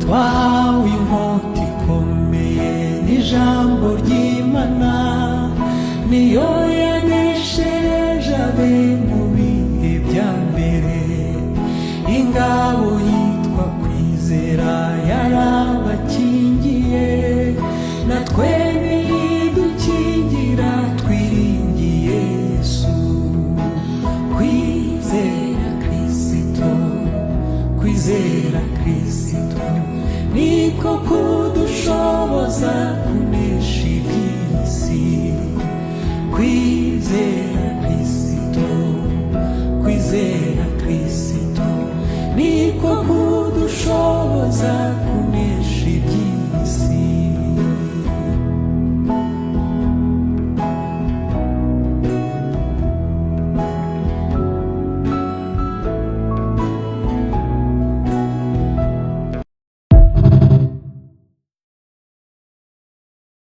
Twahawe inkota ikomeye n'ijambo ry'Imana, niyo yaneshereje abe mu bihe bya mbere. Ingabo yitwa kwizera yarabakingiye, natwe nidukingira twiringiye Yesu. Kwizera Kristo, kwizera Kristo niko kudushoboza.